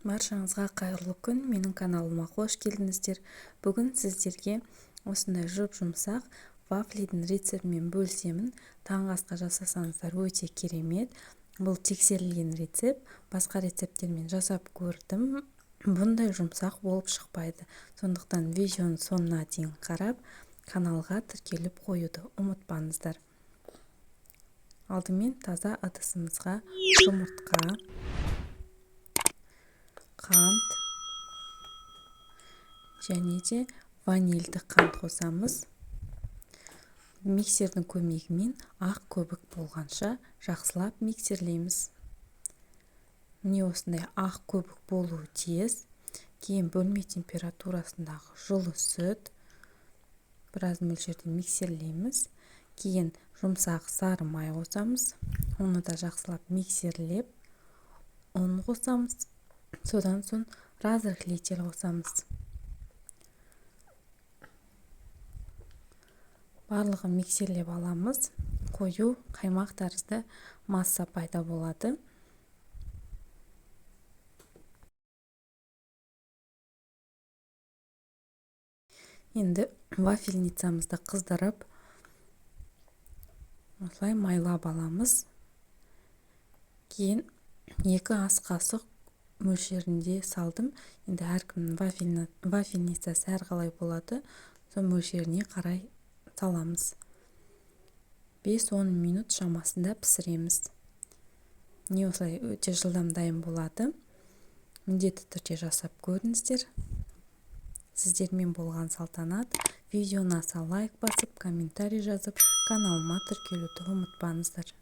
Баршаңызға қайырлы күн! Менің каналыма қош келдіңіздер! Бүгін сіздерге осындай жұп-жұмсақ вафлидің рецептімен бөлісемін. Таңғы асқа жасасаңыздар, өте керемет. Бұл тексерілген рецепт. Басқа рецепттермен жасап көрдім, бұндай жұмсақ болып шықпайды. Сондықтан видеоның соңына дейін қарап, каналға тіркеліп қоюды ұмытпаңыздар. Алдымен таза ыдысымызға жұмыртқа, қант және де ванильді қант қосамыз. Миксердің көмегімен ақ көбік болғанша жақсылап миксерлейміз. Міне, осындай ақ көбік болуы тиіс. Кейін бөлме температурасындағы жылы сүт, біраз мөлшерде миксерлейміз. Кейін жұмсақ сары май қосамыз, оны да жақсылап миксерлеп, ұн қосамыз. Содан соң разрыхлитель қосамыз. Барлығын миксерлеп аламыз. Қою қаймақ тәрізді масса пайда болады. Енді вафельницамызды қыздырып, осылай майлап аламыз. Кейін 2 ас қасық мөлшерінде салдым. Енді әркімнің вафельницасы әрқалай болады, сол мөлшеріне қарай саламыз. 5-10 минут шамасында пісіреміз. Міне, осылай өте жылдам дайын болады. Міндетті түрде жасап көріңіздер. Сіздермен болған Салтанат. Видео ұнаса, лайк басып, комментарий жазып, каналыма тіркелуді ұмытпаңыздар.